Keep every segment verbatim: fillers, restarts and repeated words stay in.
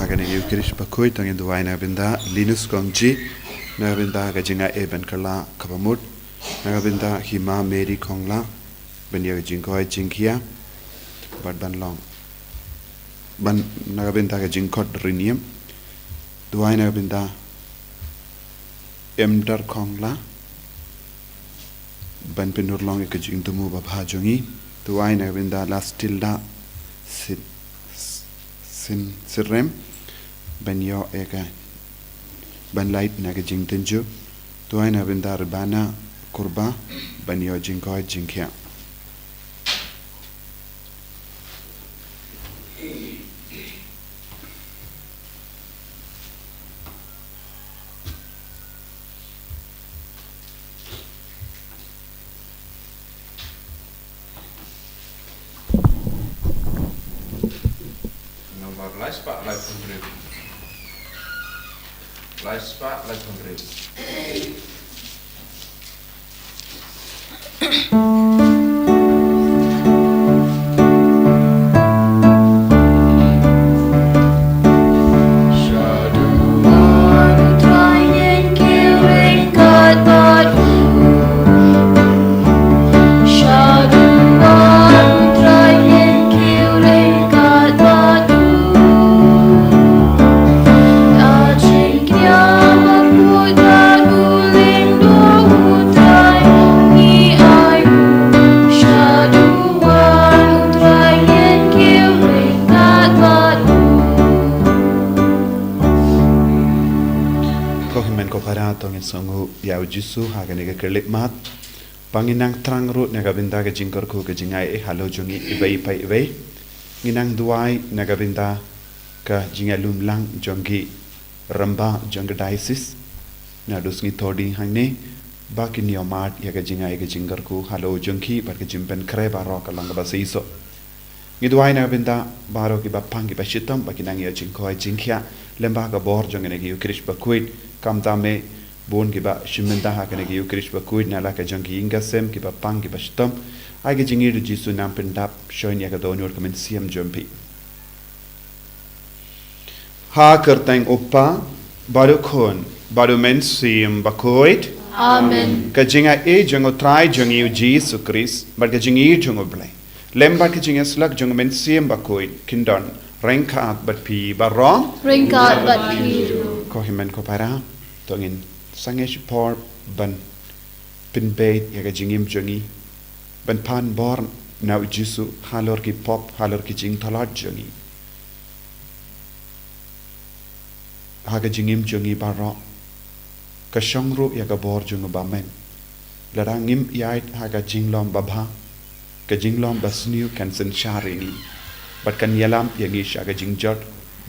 Kane ka Eucharist bakhuid to ngin duwai na ka bynta Linus Kongji, na ka bynta ka jingai ban kylla kaba mut, na ka bynta Hima Mary Kongla, ban ïoh jingkoit jingkhiah bad ban long, ban, na ka bynta ka jingkhot riewniam. Duwai na ka bynta Emdar Kongla, ban pynurlong ïa ka jingthmu babha jong ngi. Duwai na ka bynta Lastilda Sin, Sin Sirem, ban ïoh ïa ka, ban lait na ka jingtynjuh. Duwai na ka bynta Rebana Kurba, ban ïoh jingkoit jingkhiah. Nombar lai spah laiphew hynriew. Lai spah laiphew hynriew. Ko hynmen ko para, to ngin sngewnguh ïa u Jisu ha kane ka khyllipmat. Ba ngin nang thrang ruh na ka bynta ka jingkyrkhu ka jingai halor jong ngi iwei pa iwei. Ngin nang duwai na ka bynta ka jingïalum lang jong ki rangbah jong ka diocese, naduh sngi Thohdieng hangne, ba kin ïoh mad ïa ka jingai ka jingkyrkhu halor jong ki bad ka jingpynkhreh baroh ka long kaba shisha. Ngi duwai na ka bynta baroh kiba pang kiba shitom ba kin nang ïoh jingkoit jingkhiah lyngba ka bor jong kane ka Eucharist bakhuid. Kumta me bun kiba shim bynta ha kane ka Eucharist bakhuid na la ka jong ki ïing ki sem kiba pang kiba shitom. Ai ka jingïeit u Jisu nang pyndap shon ïa ka dohnud ka mynsiem jong phi. Ha ka kyrteng u Kpa, bad u Khun, bad u Mynsiem Bakhuid. Amen. Ka jingai jong u Trai jong ngi u Jisu Khrist bad ka jingïeit jong u Blei lem bad ka jingïasyllok jong u Mynsiem Bakhuid kin don ryngkat bad phi baroh. Ryngkat bad phi ruh. Ko hynmen ko para, to ngin sangeh shipor ban pynbeit ïa ka jingim jong ngi, ban pan bor na u Jisu halor ki pop, halor ki jingtlot jong ngi. Ha ka jingim jong ngi baroh, ka shong ruh ïa ka bor jong u Bamon. Lada ngim ïaid ha ka jinglong babha, ka jinglong basniew kan synshar ïa ngi bad kan ïalam ïa ngi sha ka jingjot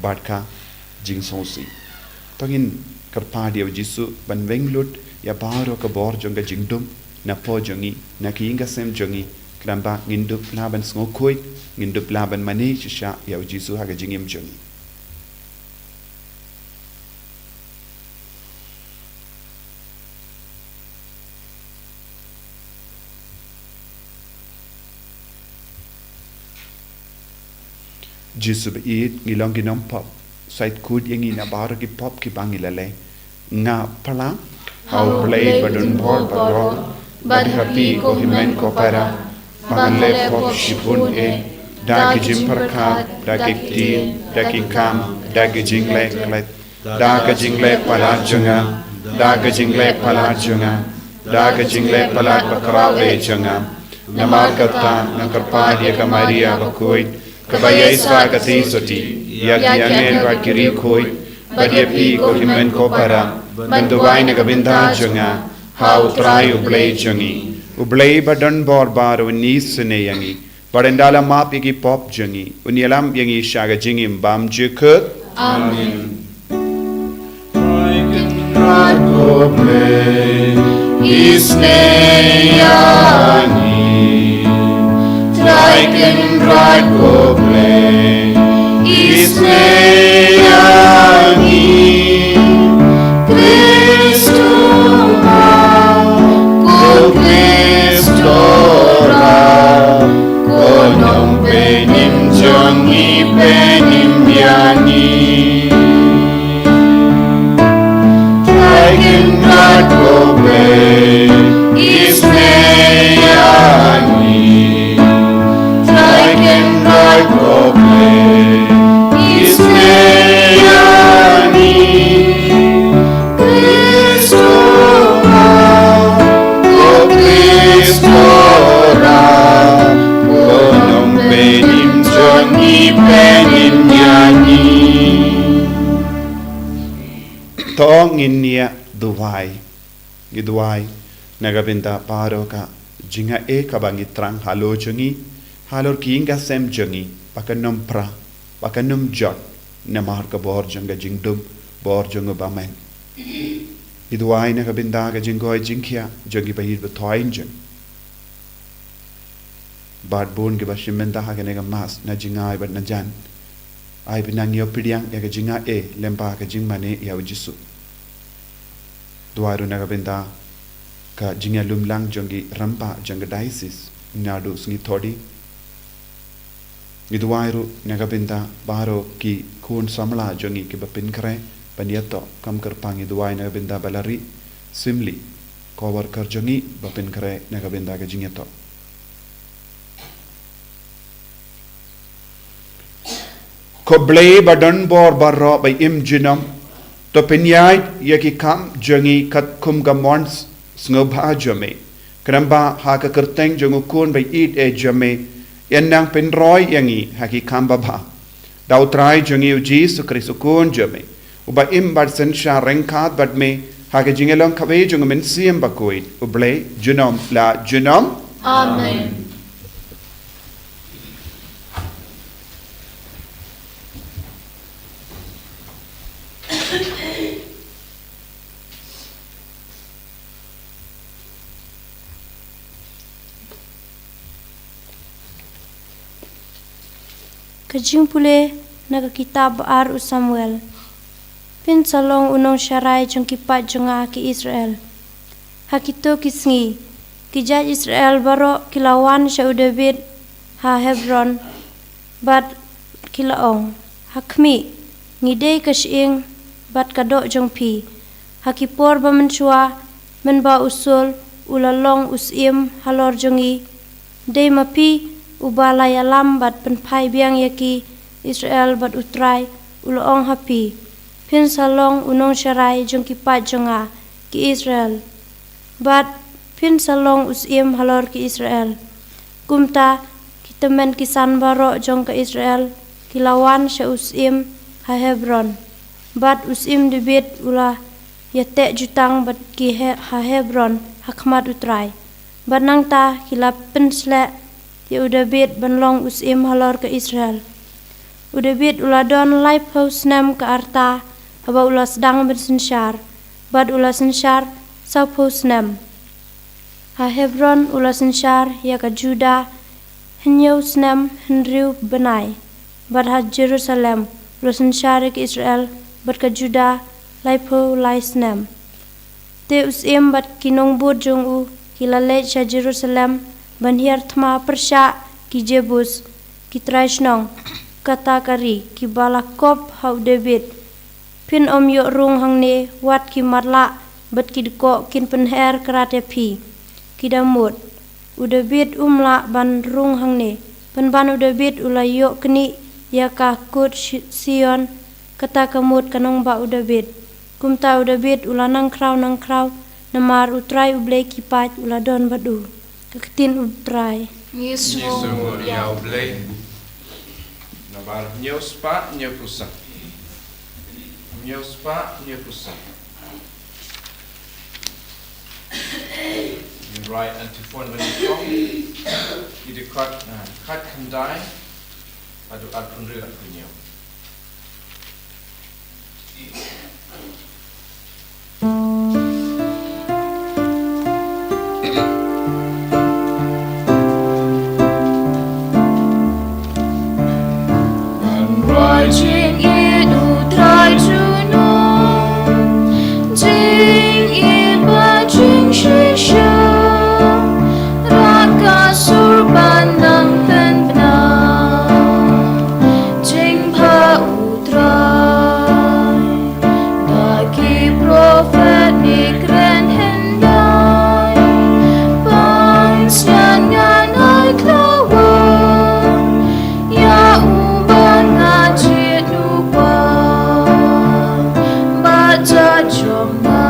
bad ka jingsngewsih. To ngin kyrpad ïa u Jisu ban weng lut ïa baroh ka bor jong ka jingdum na pdeng jong ngi, na ki ïing ki sem jong ngi, khnang ba ngin dup lah ban sngewkhuid, ngin dup lah ban mane shisha ïa u Jisu ha ka jingim jong ngi. Jisu ba ïeit, ngi long ki nongpop, sa khuid ïa ngi na baroh ki pop kiba ngi la leh. Nga phla ha u Blei badonbor baroh, bad ha phi ko hynmen ko para, ba ngan leh pop shibun eh, da ki jingpyrkhat, da ki ktien, da ki kam, da ki jingleh klet, da ka jingleh palat jong nga, da ka jingleh palat jong nga, da ka jingleh palat bakhraw eh jong nga. Namar kata nga kyrpad ïa ka Maria bakhuid, kaba ïaisah ka Theisotti, ïa ki angel bad ki riewkhuid, bad ïa phi ko hynmen ko para, ban duwai na ka bynta jong nga ha u Trai u Blei jong ngi. U Blei badonbor baroh un isynei ïa ngi, bad un da la map ïa ki pop jong ngi, un ïalam ïa ngi sha ka jingim bymjukut. Amen. Trai Kynrad ko Blei, isynei ïa ngi. Trai Kynrad ko Blei, isynei ïa ngi. Khrist u ma, ko Khrist u rai, ko Nongpynim jong ngi, pynim ïa ngi. ngin ïa duwai. Ngi duwai na ka bynta baroh ka jingai kaba ngi thrang halor jong ngi, halor ki ïing ki sem jong ngi, ba kan ym pra, ba kan ym jot, namar ka bor jong ka jingdum, bor jong u bymman. Ngi duwai na ka bynta ka jingkoit jingkhiah jong ki ba ïeit ba thoh jong ngi. Bad bun kiba shim bynta ha kane ka mass na jingai bad na jan. Ai ba nang ïoh pdiang ïa ka jingai lyngba ka jingmane ïa u Jisu. Duwai ruh na ka bynta ka jingïalum lang jong ki rangbah jong ka diocese naduh sngi Thohdi. Ngi duwai ruh na ka bynta baroh ki khun samla jong ngi kiba pynkhreh ban ïatoh kam kyrpang. Ngi duwai na ka bynta Balari Simli, co-worker jong ngi ba pynkhreh na ka bynta ka jingïatoh. Ko Blei ba don bor baroh ba im junom, to pynïaid ïa ki kam jong ngi katkum ka mon sngewbha jong me. Khnang ba ha ka kyrteng jong u Khun ba ïeit eh jong me, yn nang pynroi ïa ngi ha ki kam babha. Da u Trai jong ngi u Jisu Khrist u Khun jong me, uba im bad synshar ryngkat bad me ha ka jingïalong kawei jong u Mynsiem Bakhuid, U Blei junom la junom. Amen. Ka jingpule na ka kitab ba ar u Samuel. Phin sa long u nongsharai jong ki paid jong nga ki Israel. Ha kito ki sngi, ki jait Israel baroh ki la wan sha u David ha Hebron, bad ki la ong, ha khmih, ngi dei ka shyieng bad ka doh jong phi. Ha ki por ba mynshuwa, mynba u Saul u la long u syiem halor jong ngi, dei ma phi uba la ïalam bad pynphai biang ïa ki Israel, bad u Trai u la ong ha phi, phin sa long u nongsharai jong ki paid jong nga ki Israel, bad phin sa long u syiem halor ki Israel. Kumta, ki tymmen ki san baroh jong ka Israel ki la wan sha u syiem ha Hebron, bad u syiem David u la ïateh jutang bad ki ha Hebron ha khmat u Trai. Bad nangta ki la pynsleh ïa u David ban long u syiem halor ka Israel. U David u la don laiphew snem ka rta haba u la sdang ban synshar, bad u la synshar sawphew snem. Ha Hebron u la synshar ïa ka Juda hynñiew snem hynriew bnai, bad ha Jerusalem u la synshar ïa ka Israel bad ka Juda laiphew lai snem. Te u syiem bad ki nongbud jong u ki la leit sha Jerusalem ban hiar thma pyrshah ki Jebus, ki trai shnong, kata ka ri, kiba la kop ha u David. Phin ym ïoh rung hangne, wat ki matlah bad ki dkoh kin pynher krad ïa phi, ki da mut. U David um lah ban rung hangne, pynban u David u la ïoh knieh ïa ka kut Sion, kata ka mut ka nongbah u David. Kumta u David u la nang khraw nang khraw, namar u Trai u Blei ki paid u la don bad u. Ka ktien u Trai. Ngi sngewnguh ïa u Blei. Namar hynñiew spah hynñiew phew san. Hynñiew spah hynñiew phew san. Ngin rwai antiphon ba nyngkong. Ki dkhot, ah, khatkhyndai haduh arphew hynriew, arphew hynñiew. Ngan rwai jingïeit u Trai junom, jingïeit bad jingshisha, rah ka sur ban nang pynbna jingbha u Trai. Da ki prophet ba kren hyndai, ban sngewthuh ngan ai khlawan ïa u ba nga jied u ba, bad da jong nga,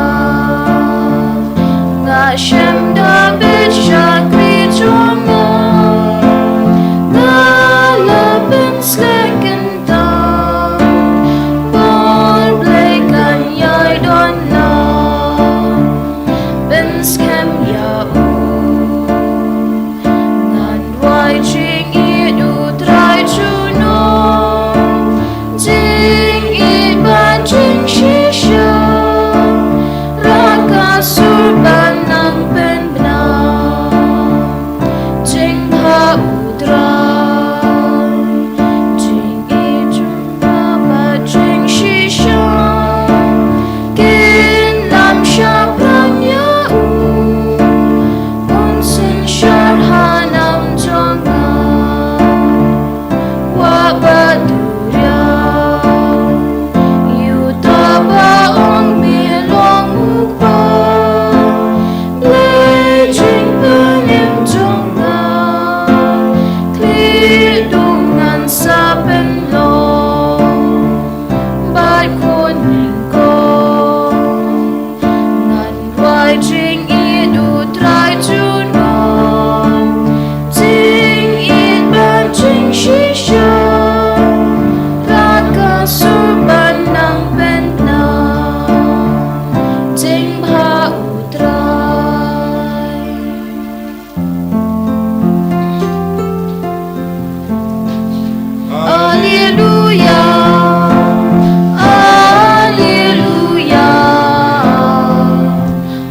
nga shem da bit shakri jong nga, nga la pynsleh kynta, bad Blei kan ïai don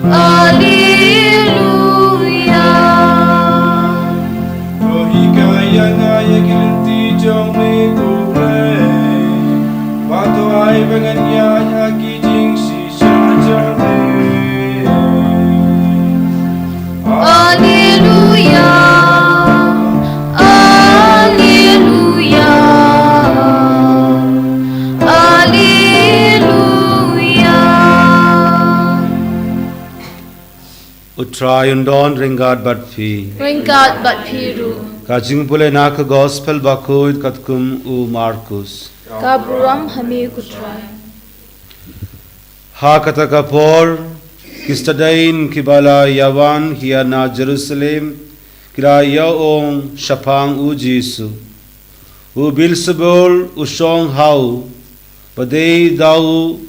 Alleluia. To hikai ïa nga ïa ki lynti jong me, ko Blei, bad to ai ba ngan ïaid ha ki jingshisha jong me. Alleluia. Alleluia. Alleluia. U Trai un don ryngkat bad phi. Ryngkat bad phi ruh. Ka jingpule na ka Gospel bakhuid katkum u Markus. Ka burom ha me, ko Trai. Ha kata ka por, ki stadien kiba la ïawan hi na Jerusalem ki la ïa-ong shaphang u Jisu, U Beelzebul u shong ha u, ba dei da u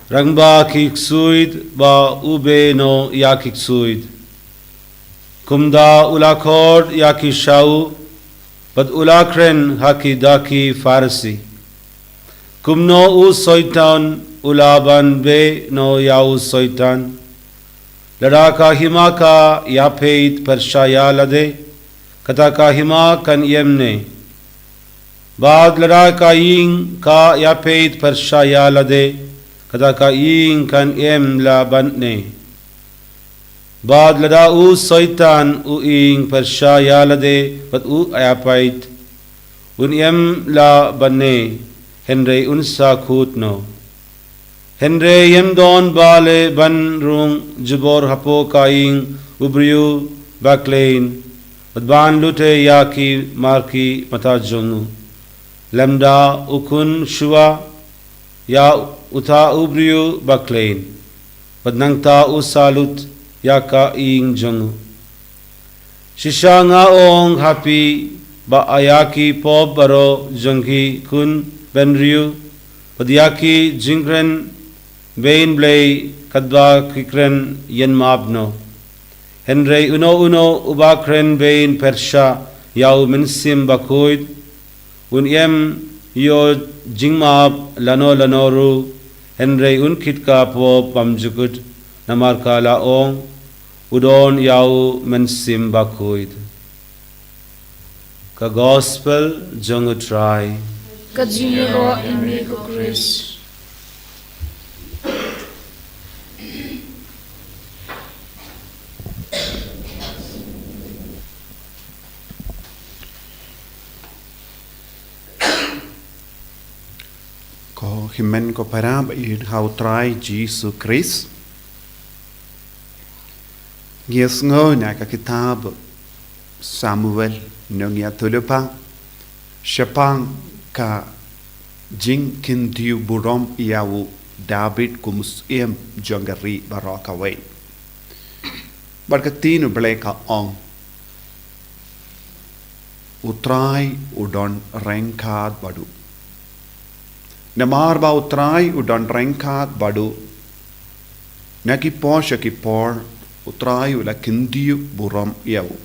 rangbah ki ksuid ba u beh noh ïa ki ksuid. Kumta u la khot ïa ki sha u, bad u la kren ha ki da ki Pharisi. Kumno u Soitan u lah ban beh noh ïa u Soitan? Lada ka hima ka ïapeit pyrshah ïa lade, kata ka hima kan ïem ne? Bad lada ka ïing ka ïapeit pyrshah ïa lade, kata ka ïing kan ïem lah ban ne? Bad lada u Soitan u ïeng pyrshah ïa lade bad u ïapeit, un ïem lah ban ne, hynrei un sa kut noh. Hynrei ym don ba leh ban rung jubor hapoh ka ïing u briew bakhlaiñ, bad ban lute ïa ki marki mynta jong u, lymda u khun shuwa ïa uta u briew bakhlaiñ, bad nangta u sa lut ïa ka ïing jong u. Shisha nga ong ha phi, ba ïa ki pop baroh jong ki khun bynriew, bad ïa ki jingkren beiñ Blei katba ki kren, yn map noh. Hynrei uno uno uba kren beiñ pyrshah ïa u Mynsiem Bakhuid, un ïem ïoh jingmap lano lano ruh, hynrei un kit ka pop bymjukut, namar ka la ong, u don ïa u Mynsiem Bakhuid. Ka Gospel jong u Trai. Ka jingïaroh ïa me, ko Khrist. Ko hynmen ko para ba ïeit ha u Trai Jisu Khrist. Ngi ïa sngew na ka kitab Samuel, nongïathuh lypa, shaphang ka jingkyntiew burom ïa u David kum u syiem jong ka ri baroh kawei. Bad ka ktien U Blei ka ong, U Trai u don ryngkat bad u. Namar ba U Trai u don ryngkat bad u, na ki por sha ki por U Trai u la kyntiew burom ïa u,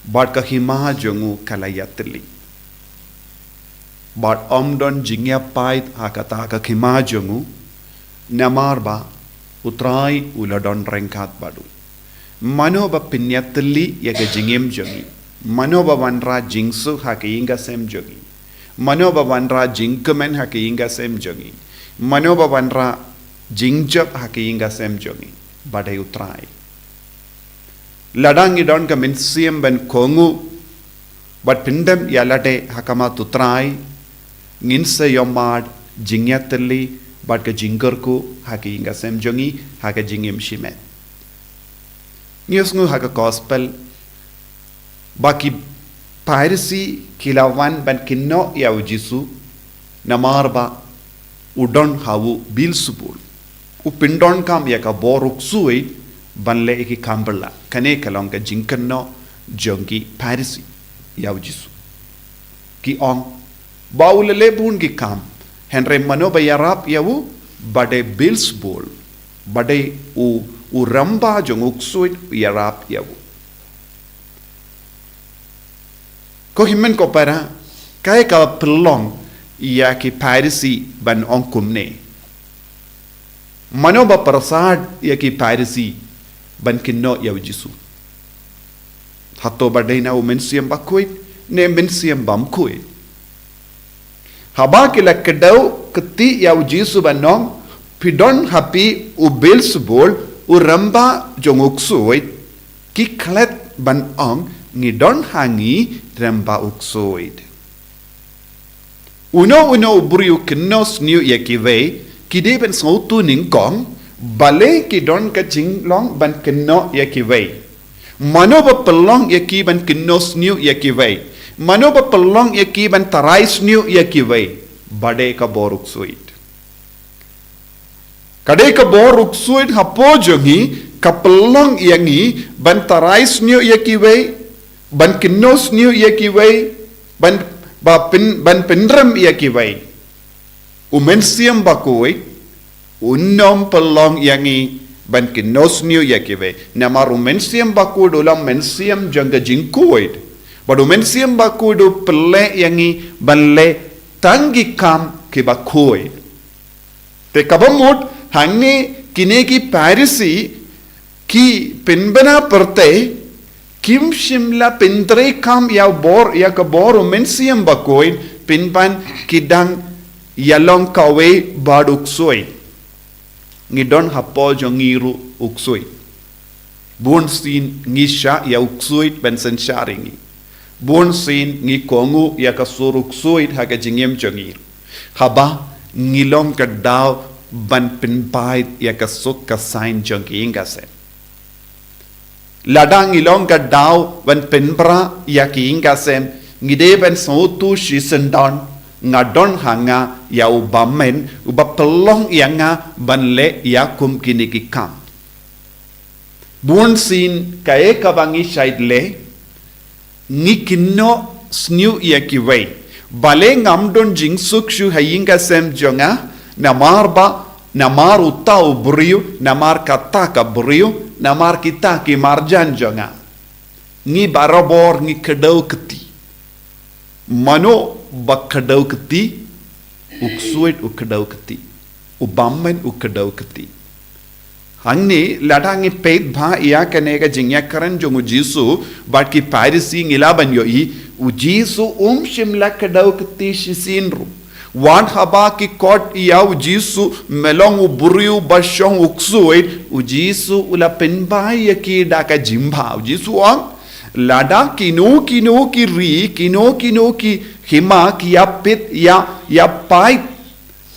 bad ka hima jong u ka la ïatylli. Bad ym don jingïapait ha kata ka hima jong u, namar ba U Trai u la don ryngkat bad u. Mano ba pynïatylli ïa ka jingim jong ngi? Mano ba wanrah jingsuk ha ka ïing ka sem jong ngi? Mano ba wanrah jingkmen ha ka ïing ka sem jong ngi? Mano ba wanrah jingjop ha ka ïing ka sem jong ngi? Ba dei U Trai. Lada ngi don ka mynsiem ban kohnguh bad pyndem ïa lade ha khmat U Trai, ngin sa ïohmad jingïatylli bad ka jingkyrkhu ha ka ïing ka sem jong ngi, ha ka jingim shimet. Ngi ïohsngew ha ka Gospel ba ki Pharisi ki la wan ban kynnoh ïa u Jisu, namar ba u don ha u Beelzebul. U pyndonkam ïa ka bor u ksuid ban leh ïa ki kam bylla. Kane ka long ka jingkynnoh jong ki Pharisi ïa u Jisu. Ki ong, ba u la leh bun ki kam, hynrei mano ba ïarap ïa u? Ba dei Beelzebul, ba dei u, u rangbah jong u ksuid u ïarap ïa u. Ko hynmen ko para, kaei ka pynlong ïa ki Pharisi ban ong kumne. Mano ba pyrsad ïa ki Pharisi ban kynnoh ïa u Jisu? Hato ba dei na u Mynsiem Bakhuid ne Mynsiem Bymkhuid? Haba ki la kdew kti ïa u Jisu ban ong, phi don ha phi u Beelzebul, u rangbah jong u ksuid, ki klet ban ong, ngi don ha ngi rangbah u ksuid. Uno uno u briew kynnoh sniew ïa kiwei, ki dei ban sngewthuh nyngkong, balei ki don ka jinglong ban kynnoh ïa kiwei. Mano ba pynlong ïa ki ban kynnoh sniew ïa kiwei. Mano ba pynlong ïa ki ban tharai sniew ïa kiwei. Ba dei ka bor u ksuid. Ka dei ka bor u ksuid hapoh jong ngi, ka pynlong ïa ngi ban tharai sniew ïa kiwei, ban kynnoh sniew ïa kiwei, ban, ba pyn, ban pynrem ïa kiwei. U Mynsiem Bakhuid un ym pynlong ïa ngi ban kynnoh sniew ïa kiwei. Namar u Mynsiem Bakhuid u long mynsiem jong ka jingkhuid. Bad u Mynsiem Bakhuid u pynleh ïa ngi ban leh tang ki kam kiba khuid. Te kaba mut hangne kine ki Pharisi ki pynbna pyrthei, kim shym la pyntreikam ïa u bor, ïa ka bor u Mynsiem Bakhuid, pynban ki dang ïalong kawei bad u ksuid. Ngi don hapoh jong ngi ruh u ksuid. Bun sien ngi shah ïa u ksuid ban synshar ïa ngi. Bun sien ngi kohnguh ïa ka sur u ksuid ha ka jingim jong ngi. Haba ngi long ka daw ban pynpait ïa ka suk ka saiñ jong ki ïing ka sem. Lada ngi long ka daw ban pynbra ïa ki ïing ka sem, ngi dei ban sngewthuh shisyndon, nga don ha nga ïa u bymmen, uba pynlong ïa nga ban leh ïa kum kine ki kam. Bun sien kaei kaba ngi shait leh, ngi kynnoh sniew ïa kiwei. Balei ngam don jingsuk shuh ha ïing ka sem jong nga, namar ba, namar uta u briew, namar kata ka briew, namar kita ki marjan jong nga. Ngi barabor ngi kdew kti. Mano ba kdew kti? U ksuid u kdew kti. U bymmen u kdew kti. Hangne lada ngi peit bha ïa kane ka jingïakren jong u Jisu bad ki Pharisi, ngi lah ban ïohi, u Jisu um shym la kdew kti shisien ruh. Wat haba ki khot ïa u Jisu, me long u briew ba shong u ksuid, u Jisu u la pynbha ïa ki da ka jingbha. U Jisu u ong, lada kino kino ki ri, kino kino ki hima ki ïa pit, ïa, ïa pait,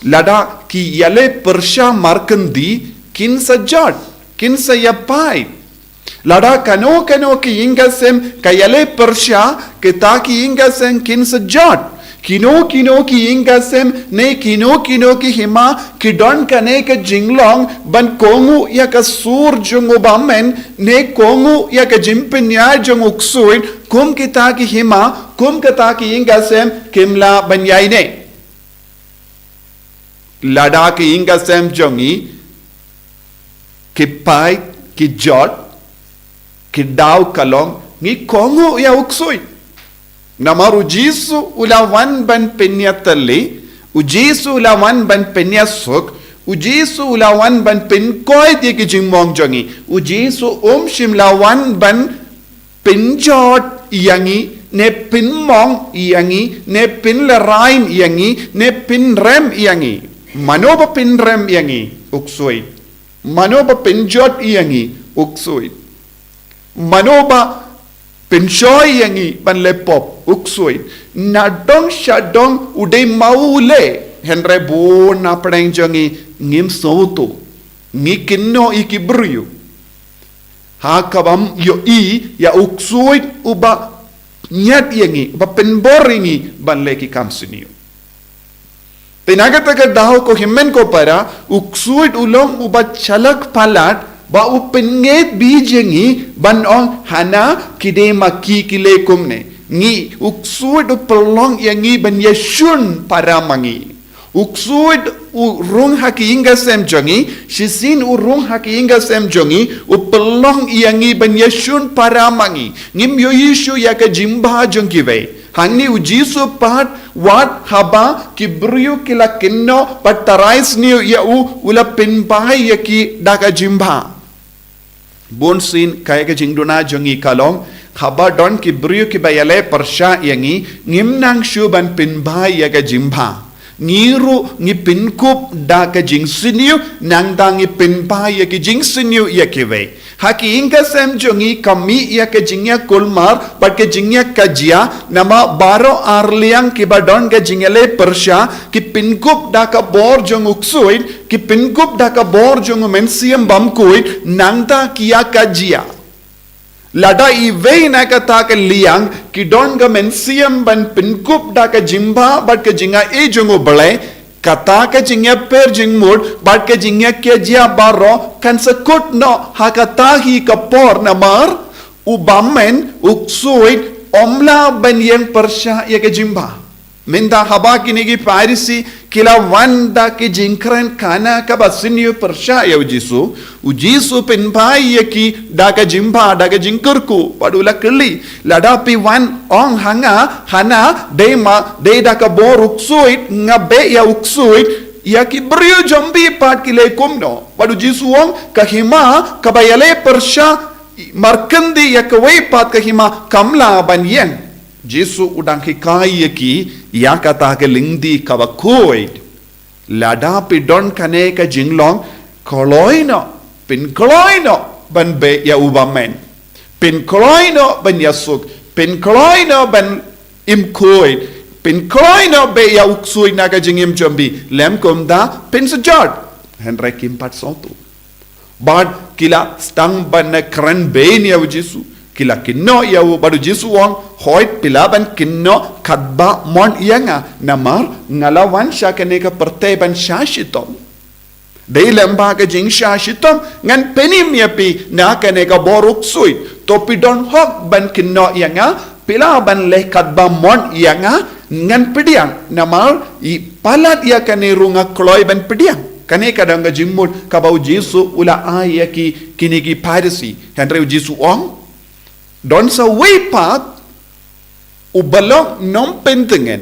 lada ki ïaleh pyrshah markynti, kin sa jot, kin sa ïa pait. Lada kano kano ki ïing ka sem ka ïaleh pyrshah, kita ki ïing ka sem kin sa jot. Kino kino ki ïing ka sem ne kino kino ki hima ki don kane ka jinglong ban kohnguh ïa ka sur jong u bymmen ne kohnguh ïa ka jingpynïaid jong u ksuid, kum kita ki hima, kum kita ki ïing ka sem kim lah ban ïaineh. Lada ki ïing ka sem jong ngi ki pait, ki jot, ki daw ka long, ngi kohnguh ïa u ksuid. Namar u Jisu u la wan ban pynïatylli, u Jisu u la wan ban pynïasuk, u Jisu u la wan ban pynkoit ïa ki jingmong jong ngi. U Jisu um shym la wan ban pynjot ïa ngi, ne pynmong ïa ngi, ne pynlehraiñ ïa ngi, ne pynrem ïa ngi. Mano ba pynrem ïa ngi? U ksuid. Mano ba pynjot ïa ngi? U ksuid. Mano ba pynshoi ïa ngi ban leh pop? U ksuid. Nadong shadong u dei ma u leh, hynrei bun na pdeng jong ngi ngim sngewthuh. Ngi kynnoh ïa ki briew ha kaba ym ïohi ïa u ksuid uba ñiad ïa ngi, uba pynbor ïa ngi ban leh ki kam sniew. Te na kata ka daw, ko hynmen ko para, u ksuid u long uba shalak palat ba u pynngeit bha ïa ngi ban ong, hana ki dei ma ki ki leh kumne. Ngi, u ksuid u pynlong ïa ngi ban ïashun para ma ngi. U ksuid u rung ha ki ïing ka sem jong ngi, shisien u rung ha ki ïing ka sem jong ngi, u pynlong ïa ngi ban ïashun para ma ngi. Ngim ïohi shuh ïa ka jingbha jong kiwei. Hangne u Jisu pat, wat haba ki briew ki la kynnoh bad tharai sniew ïa u, u la pynbha ïa ki da ka jingbha. Bun sien kaei ka jingduna jong ngi ka long, haba don ki briew kiba ïaleh pyrshah ïa ngi, ngim nang shuh ban pynbha ïa ka jingbha. Ngi ruh ngi pynkup da ka jingsniew, nangta ngi pynbha ïa ki jingsniew ïa kiwei. Ha ki ïing ki sem jong ngi ka mih ïa ka jingïakulmar bad ka jingïakajia, namar baroh arliang kiba don ka jingïaleh pyrshah ki pynkup da ka bor jong u ksuid, ki pynkup da ka bor jong u Mynsiem Bakhuid, nangta ki ïakajia. Lada iwei na kata ka liang ki don ka mynsiem ban pynkup da ka jingbha bad ka jingai jong U Blei, kata ka jingïapher jingmut bad ka jingïakajia baroh kan sa kut noh ha kata hi ka por, namar u bymman, u ksuid, um lah ban ïeng pyrshah ïa ka jingbha. Mynta haba kine ki Pharisi ki la wan da ki jingkren khana kaba sniew pyrshah ïa u Jisu, u Jisu u pynbha ïa ki da ka jingbha, da ka jingkyrkhu, bad u la kylli, lada phi wan ong ha nga, hana, dei ma, dei da ka bor u ksuid nga beh ïa u ksuid, ïa ki briew jong phi pat ki leh kumno? Bad u Jisu u ong, ka hima kaba ïaleh pyrshah markynti ïa kawei pat ka hima kam lah ban ïeng. Jisu u dang hikai ïa ki ïa kata ka lynti kaba khuid. Lada phi don kane ka jinglong, kloi noh, pynkloi noh ban beh ïa u bymman. Pynkloi noh ban ïasuk, pynkloi noh ban im khuid, pynkloi noh beh ïa u ksuid na ka jingim jong phi, lym kumta phin sa jot. Hynrei kim pat sngewthuh. Bad ki la sdang ban kren bein ïa u Jisu. Ki la kynnoh ïa u, bad u Jisu u ong, hooid, phi lah ban kynnoh katba mon ïa nga, namar nga la wan sha kane ka pyrthei ban shah shitom. Dei lyngba ka jingshah shitom ngan pynim ïa phi na kane ka bor u ksuid. To phi don hok ban kynnoh ïa nga, phi lah ban leh katba mon ïa nga, ngan pdiang, namar i palat ïa kane ruh nga kloi ban pdiang. Kane ka dang ka jingmut kaba u Jisu u la ai ïa ki, kine ki Pharisi. Hynrei u Jisu u ong, don sa uwei pat uba long nongpyntngen,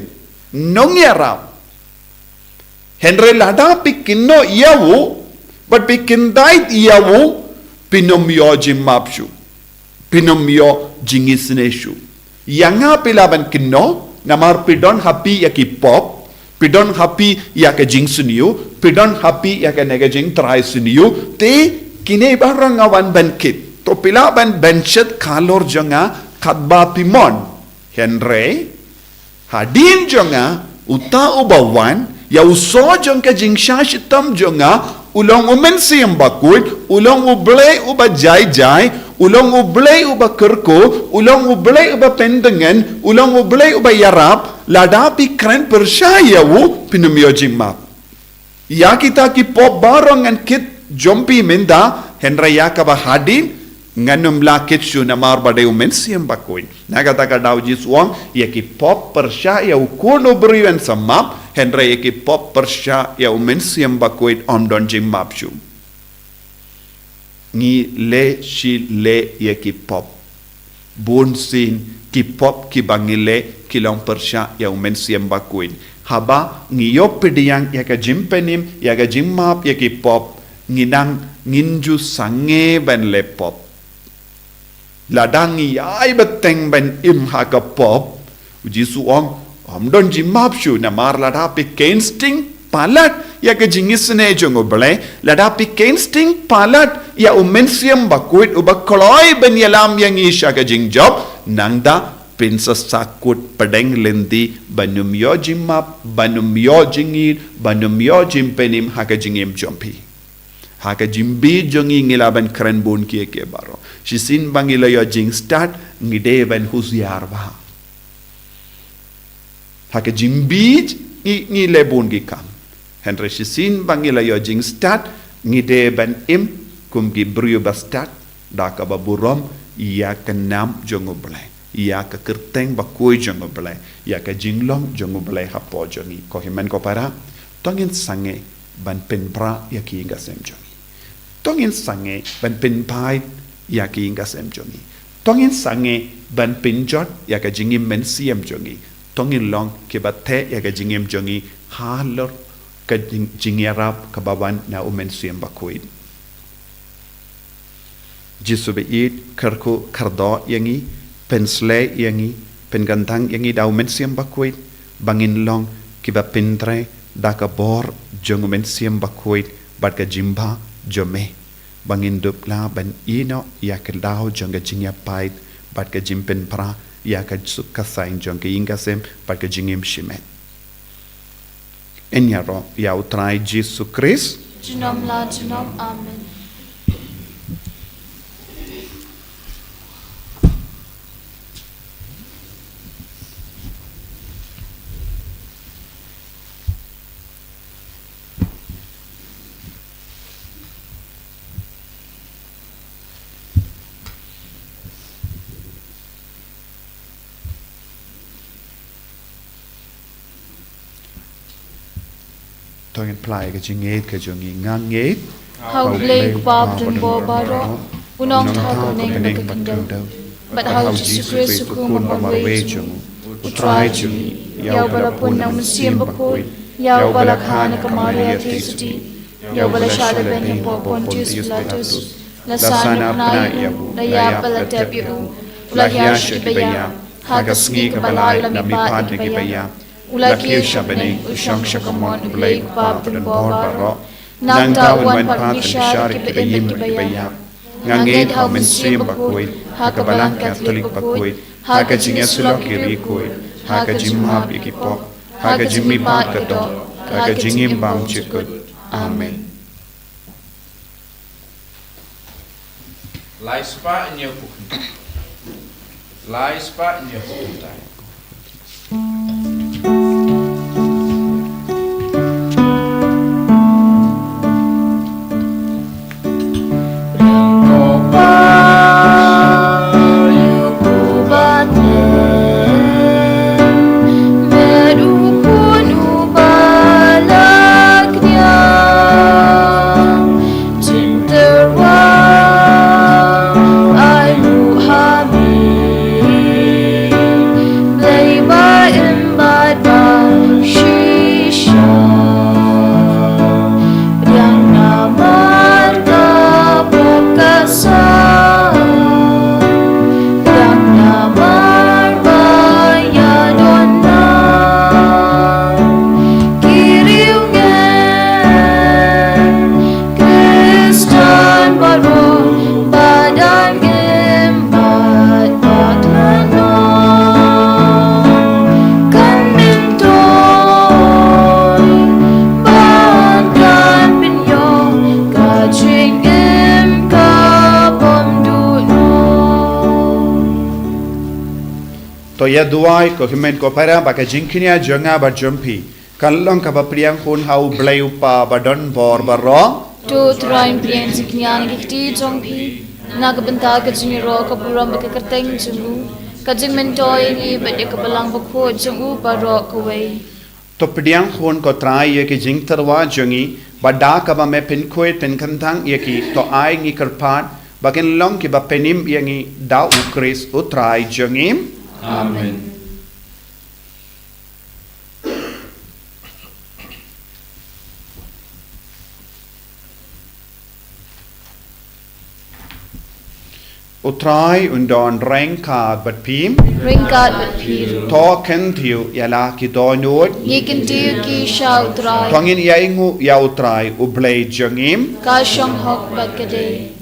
nongïarap. Hynrei lada phi kynnoh ïa u, bad phi kyntait ïa u, phin ym ïoh jingmap shuh. Phin ym ïoh jingisynei shuh. Ïa nga phi lah ban kynnoh, namar phi don ha phi ïa ki pop, phi don ha phi ïa ka jingsniew, phi don ha phi ïa kane ka jingtharai sniew, te kine baroh nga wan ban kit. To phi lah ban, ban shet halor jong nga katba phi mon. Hynrei hadien jong nga, uta uba wan ïa u soh jong ka jingshah shitom jong nga, u long u Mynsiem Bakhuid, u long U Blei uba jai jai, u long U Blei uba kyrkhu, u long U Blei uba pyntngen, u long U Blei uba ïarap, lada phi kren pyrshah ïa u, phin ym ïoh jingmap. Ïa kita ki pop baroh ngan kit jong phi mynta, hynrei ïa kaba hadien ngan ym lah kit shuh namar ba dei u Mynsiem Bakhuid. Na kata ka daw u Jisu u ong, ïa ki pop pyrshah ïa u Khun u briew yn sa map, hynrei ïa ki pop pyrshah ïa u Mynsiem Bakhuid ym don jingmap shuh. Ngi leh shi leh ïa ki pop. Bun sien ki pop kiba ngi leh ki long pyrshah ïa u Mynsiem Bakhuid. Haba ngi ïoh pdiang ïa ka jingpynim, ïa ka jingmap ïa ki pop, ngi nang, ngin ju sangeh ban leh pop. Lada ngi ïai bteng ban im ha ka pop, u Jisu u ong, ym don jingmap shuh namar lada phi khein sting palat ïa ka jingisynei jong U Blei, lada phi khein sting palat ïa u Mynsiem Bakhuid uba kloi ban ïalam ïa ngi sha ka jingjop, nangta phin sa sahkut pdeng lynti ban ym ïoh jingmap, ban ym ïoh jingïeit, ban ym ïoh jingpynim ha ka jingim jong phi. Ha ka jingbieit jong ngi ngi lah ban kren bun kiei kiei baroh. Shisien ba ngi la ïoh jingstad ngi dei ban husiar bha. Ha ka jingbieit ngi, ngi leh bun ki kam. Hynrei shisien ba ngi la ïoh jingstad ngi dei ban im kum ki briew ba stad da kaba burom ïa ka nam jong U Blei, ïa ka kyrteng bakhuid jong U Blei, ïa ka jinglong jong U Blei hapoh jong ngi. Ko hynmen ko para, to ngin sangeh ban pynbha ïa ki ïing ki sem jong ngi. To ngin sangeh ban pynbha ïa ki ïing ki sem jong ngi. To ngin sangeh ban pynjot ïa ka jingim mynsiem jong ngi. To ngin long kiba teh ïa ka jingim jong ngi halor ka jing-, jingïarap kaba wan na U Mynsiem Bakhuid. Jisu ba ïeit, kyrkhu kyrdoh ïa ngi, pynshlei ïa ngi, pynkyntang ïa ngi da U Mynsiem Bakhuid, ba ngin long kiba pyntrei da ka bor jong U Mynsiem Bakhuid bad ka jingbha jong me, ba ngin dup lah ban ïehnoh ïa ka daw jong ka jingïapait bad ka jingpynpra ïa ka suk ka saiñ jong ka ïing ka sem bad ka jingim shimet. Ngin ïaroh ïa U Trai Jisu Khrist. Junom la junom. Amen. To ngin phla ïa ka jingngeit ka jong ngi. Nga ngeit ha U Blei U Kpa badonbor baroh, u nongthaw ka bneng bad ka khyndew, bad ha U Jisu Khrist u Khun ba marwei jong u, U Trai jong ngi, ïa uba la pun na U Mynsiem Bakhuid, ïa uba la kha na ka Maria theisotti, ïa uba la shah lehbeiñ hapoh Pontius Pilatus, la sah na bnai, la ïap bad la tep ïa u, u la hiar sha kiba ïap, ha ka sngi kaba lai u la mihpat na kiba ïap, u la kiew sha bneng, u shong sha kamon U Blei U Kpa badonbor baroh. Nangta un wan pat bishar ïa kiba im bad kiba ïap. Nga ngeit ha U Mynsiem Bakhuid, ha ka Balang Katholik bakhuid, ha ka jingïasyllok ki riewkhuid, ha ka jingmap ïa ki pop, ha ka jingmihpat ka doh, ha ka jingim bymjukut. Amen. Lai spah hynñiew phew khyndai. Lai spah hynñiew phew khyndai. Jingtyrwa ai ruh ha me, Blei ba im bad ba shisha. Pdiang namar ka pop ka sah, pdiang namar ba ïadon na ki riewngeit. Khristan baroh ba dang im bad ba khlad noh, kan myntoi ban kren pynïoh ka jingim ka bym duh noh. To ïa duwai ko hynmen ko para ba ka jingkñia jong nga bad jong phi kan long kaba pdiang hun ha U Blei U Kpa badonbor baroh. To Trai, pdiang jingkñia na ki kti jong phi na ka bynta ka jingïaroh, ka burom bad ka kyrteng jong u, ka jingmyntoi ïa ngi bad ïa ka Balang Bakhuid jong u baroh kawei. To pdiang hun ko Trai ïa ki jingtyrwa jong ngi, ba da kaba me pynkhuid pynkyntang ïa ki, to ai ngi kyrpad ba kin long kiba pynim ïa ngi da U Khrist U Trai jong ngi. Amen. U Trai un don ryngkat bad phi. Ryngkat bad phi ruh. To kyntiew ïa la ki dohnud. Ngi kyntiew ki sha U Trai. To ngin ïainguh ïa U Trai U Blei jong ngi. Ka shong hok bad ka dei.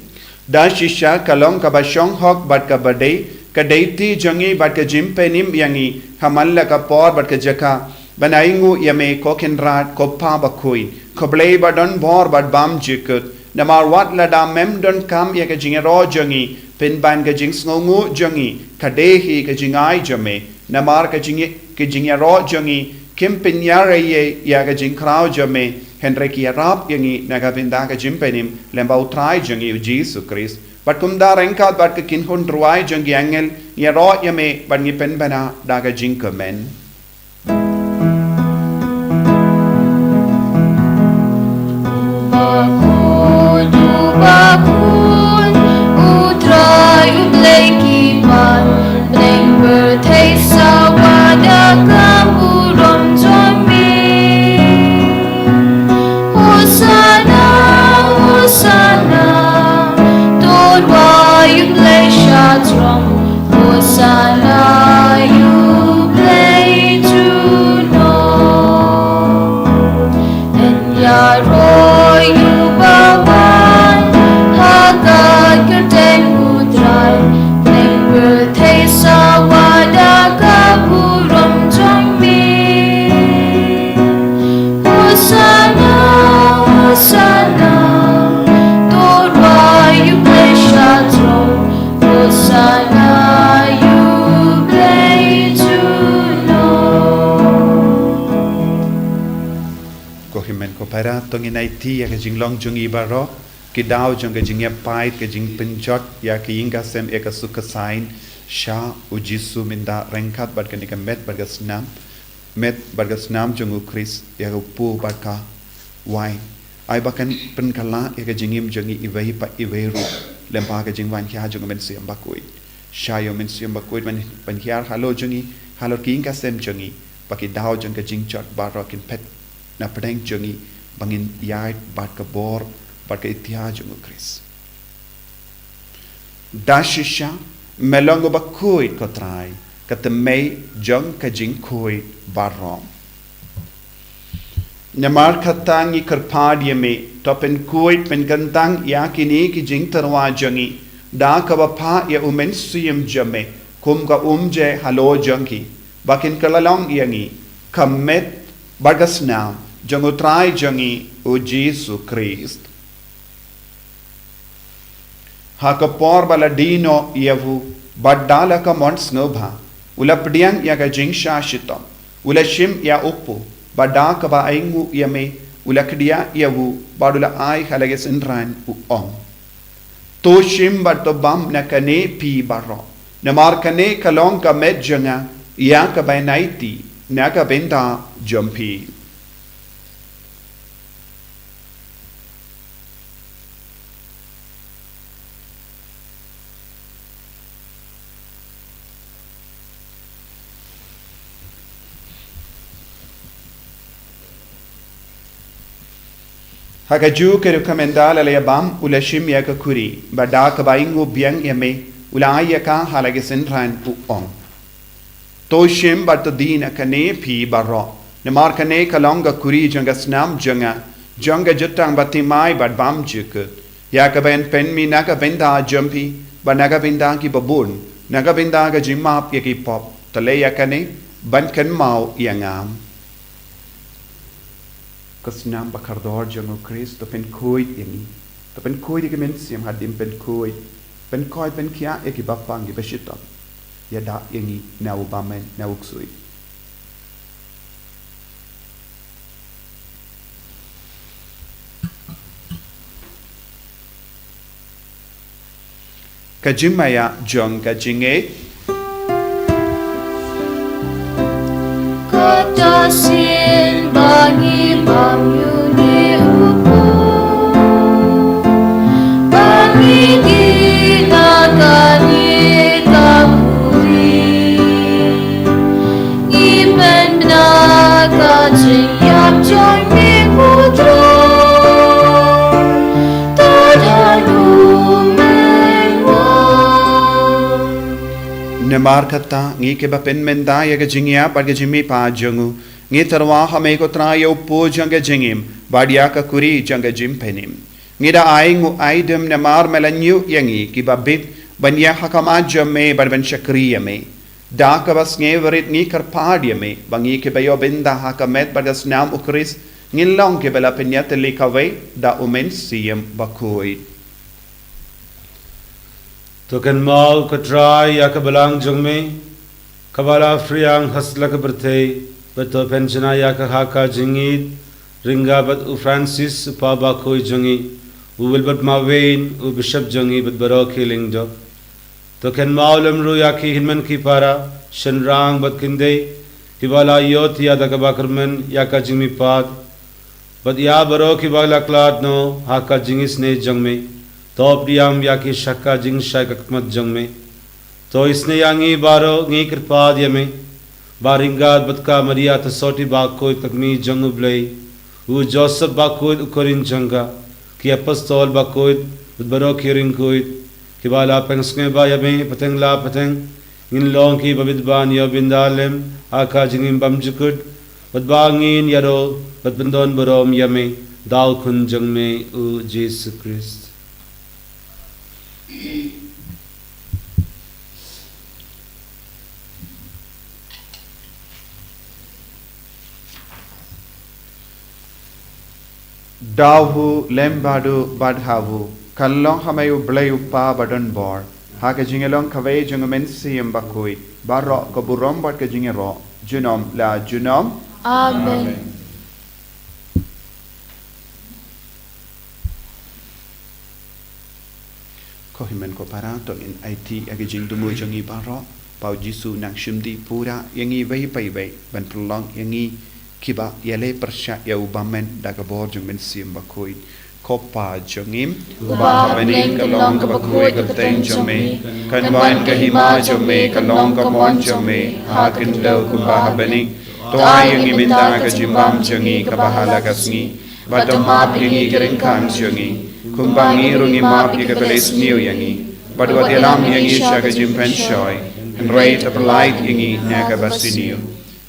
Da shisha ka long kaba shong hok bad kaba dei, ka dei ti jong ngi bad ka jingpynim ïa ngi ha man la ka por bad ka jaka, ban ainguh ïa me ko Kynrad, ko Pa bakhuid, ko Blei badonbor bad bymjukut. Namar wat lada mem donkam ïa ka jingïaroh jong ngi pynban ka jingsngewnguh jong ngi, ka dei hi ka jingai jong me. Namar ka jing, ka jingïaroh jong ngi kim pynïarei ïa ka jingkhraw jong me, hynrei ki ïarap ïa ngi na ka bynta ka jingpynim lyngba U Trai jong ngi U Jisu Khrist. Bad kumta ryngkat bad ka kynhun rwai jong ki angel, ngi ïaroh ïa me bad ngi pynbna da ka jingkmen. Bakhuid, bakhuid, U Trai U Blei ki Oi, u ba wan ha ka kyrteng U Trai, pynpyrthei sa wan da ka burom jong me. Hosanna, Hosanna, to rwai U Blei sha throne. Hosanna, U Blei junom. Ko hynmen ko para, to ngin aiti ïa ka jinglong jong ngi baroh, ki daw jong ka jingïapait, ka jingpynjot ïa ka ïing ka sem, ïa ka suk ka saiñ, sha U Jisu, mynta ryngkat bad kane ka met bad ka snam, met bad ka snam jong U Khrist, ïa ka U Blei bad ka waiñ. Ai ba kan pynkylla ïa ka jingim jong ngi iwei pa iwei ruh lyngba ka jingwan hiar jong U Mynsiem Bakhuid. Shah ïa U Mynsiem Bakhuid ban, ban hiar halor jong ngi, halor ki ïing ka sem jong ngi, ba ki daw jong ka jingjot baroh kin phet na pdeng jong ngi, ba ngin ïaid bad ka bor bad ka ïtiar jong U Khrist. Da shisha, me long uba khuid ko Trai, ka tymmen jong ka jingkhuid baroh. Namar kata ngi kyrpad ïa me, to pynkhuid pynkyntang ïa kine ki jingtyrwa jong ngi, da kaba phah ïa U Mynsiem jong me kum ka umjer halor jong ki, ba kin kylla long ïa ngi ka met bad ka snam jong U Trai jong ngi U Jisu Khrist. Ha ka por ba la die noh ïa u, bad da la ka mon sngewbha, u la pdiang ïa ka jingshah shitom, u la shim ïa u kpu, bad da kaba ainguh ïa me, u la khdiah ïa u, bad u la ai ha la ki synran, u ong: To shim bad to bam na kane phi baroh, namar kane ka long ka met jong nga, ïa kaba ngan aiti na ka bynta jong phi. Ha kajuh ka rukom, ynda la ïa bam, u la shim ïa ka khuri, bad da kaba ainguh biang ïa me, u la ai ïa ka ha la ki synran, u ong: To shim bad to die na kane phi baroh, namar kane ka long ka khuri jong ka snam jong nga, jong ka jutang bathymmai bad bymjukut, ïa kaba ngan pynmih na ka bynta jong phi, bad na ka bynta ki babun, na ka bynta ka jingmap ïa ki pop. To leh ïa kane ban kynmaw ïa nga. Ka snam bakordor jong U Khrist, to pynkhuid ïa ngi. To pynkhuid ïa ki mynsiem hadien pynkhuid, pynkoit pynkhiah ïa ki bapang ki bashitom. Ïada ïa ngi na u bymman na u ksuid. Ka jingmaïa jong ka jingngeit. Kata shisien ba ngi bam ïa une u kpu, ba ngi die na kane ka khuri, ngi pynbna ka jingïap jong me, ko Trai. Namar kata, ngi kiba pynmynta ïa ka jingïap bad ka jingmihpat jong u, ngi tyrwa ha me ko Trai ïa u kpu jong ka jingim, bad ïa ka khuri jong ka jingpynim. Ngi da ainguh aidem namar me la ñiew ïa ngi kiba bit ban ïaid ha khmat jong me bad ban shakri ïa me. Da kaba sngewrit ngi kyrpad ïa me, ba ngi kiba ïoh bynta ha ka met bad ka snam U Khrist, ngin long kiba la pynïatylli kawei da U Mynsiem Bakhuid. To kynmaw ko Trai ïa ka balang jong me, kaba la phriang ha satlak ka pyrthei, bad to pynshna ïa ka ha ka jingïeit, ryngkat bad u Francis u Papa bakhuid jong ngi, u Wilbert Marwein, u Bishop jong ngi, bad baroh ki lyngdoh. To kynmaw lem ruh ïa ki hynmen ki para, shynrang bad kynthei, kiba la ïohthiah da kaba kyrmen ïa ka jingmihpat, bad ïa baroh kiba la khlad noh ha ka jingisynei jong me. To pdiang ïa ki sha ka jingshai khmat jong me. To isynei ïa ngi baroh, ngi kyrpad ïa me, ba ryngkat bad ka Maria Theisotti bakhuid ka kmie jong U Blei, u Joseph bakhuid u khun jong ka, ki apostol bakhuid, bad baroh ki riewkhuid, kiba la pynsngewbha ïa me pateng la pateng, ngin long kiba bit ban ïoh bynta lem ha ka jingim bymjukut, bad ba ngin ïaroh bad pyndonburom ïa me, Da u Khun jong me u Jisu Khrist. Da u lem bad u bad ha u, kan long ha me u Blei u Kpa badonbor, ha ka jinglong kawei jong u Mynsiem Bakhuid, baroh ka burom bad ka jingïaroh, junom la junom. Amen. Ko hynmen ko para, to ngin aiti ïa ka jingthmu jong ngi baroh, ba u Jisu un nang shim dih pura ïa ngi iwei pa iwei, ban pynlong ïa ngi kiba ïaleh pyrshah ïa u bymmen da ka bor jong u Mynsiem Bakhuid. Ko Pa jong ngi uba ha bneng, ka long kaba khuid ka kyrteng jong me, kan wan ka hima jong me, kan long ka mon jong me ha khyndew kumba ha bneng. To ai ïa ngi mynta ka jingbam jong ngi kaba ha la ka sngi. Bad to map ïa ngi ki ryngkat jong ngi, kumba ngi ruh ngi map ïa kiba leh sniew ïa ngi. Bad wat ïalam ïa ngi sha ka jingpynshoi, hynrei to pyllait ïa ngi na kaba sniew.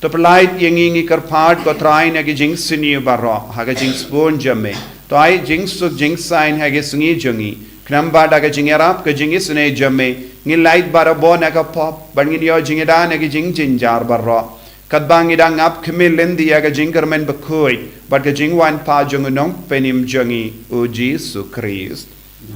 To pyllait ïa ngi, ngi kyrpad ko Trai, na ki jingsniew baroh ha ka jingsbun jong me. To ai jingsuk jingsaiñ ha ki sngi jong ngi, khnang ba da ka jingïarap ka jingisynei jong me, ngin lait barabor na ka pop, bad ngin ïoh jingïada na ki jingjynjar baroh. Katba ngi dang ap khmih lynti ïa ka jingkyrmen bakhuid bad ka jingwan pat jong u Nongpynim jong ngi u Jisu Khrist.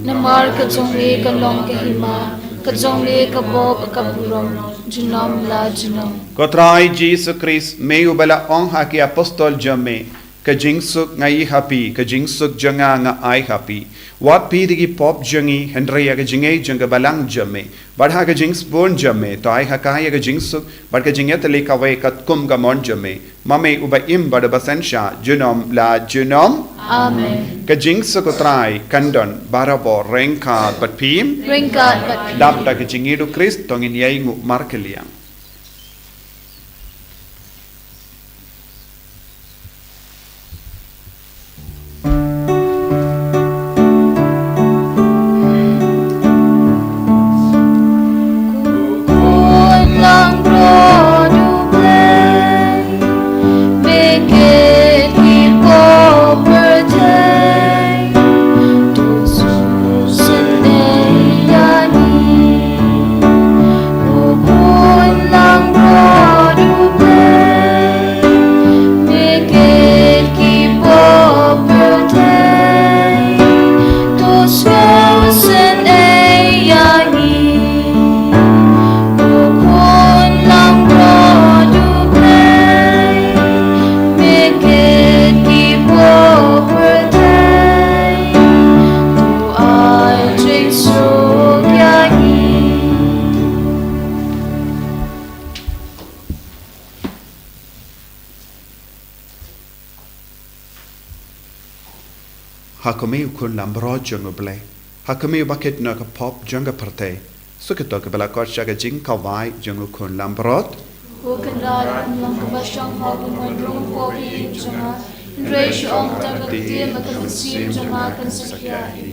Namar ka jong me ka long ka hima, ka jong me ka bor bad ka burom, junom la junom. Ko Trai Jisu Khrist, me uba la ong ha ki apostol jong me, ka jingsuk nga ai ha phi, ka jingsuk jong nga nga ai ha phi. Wat peit ïa ki pop jong ngi, hynrei ïa ka jingngeit jong ka balang jong me. Bad ha ka jingsbun jong me, to ai ha ka ïa ka jingsuk bad ka jingïatylli kawei katkum ka mon jong me. Ma me uba im bad uba synshar junom la junom. Amen. Ka jingsuk u Trai kan don barabor ryngkat bad phi. Ryngkat bad phi. Dap da ka jingïeit u Khrist to ngin ïai nguh markylliang. Ha khmih u Khun Langbrot jong U Blei, ha khmih uba kit noh ïa ka pop jong ka pyrthei, suk ïa to kaba la kot sha ka jingkhawai jong U Khun Langbrot. Ko Kynrad, ym long kaba shong ha u ban rung hapoh ka ïing jong nga, hynrei shu ong tang ka ktien bad ka mynsiem jong nga kan sa khia hi.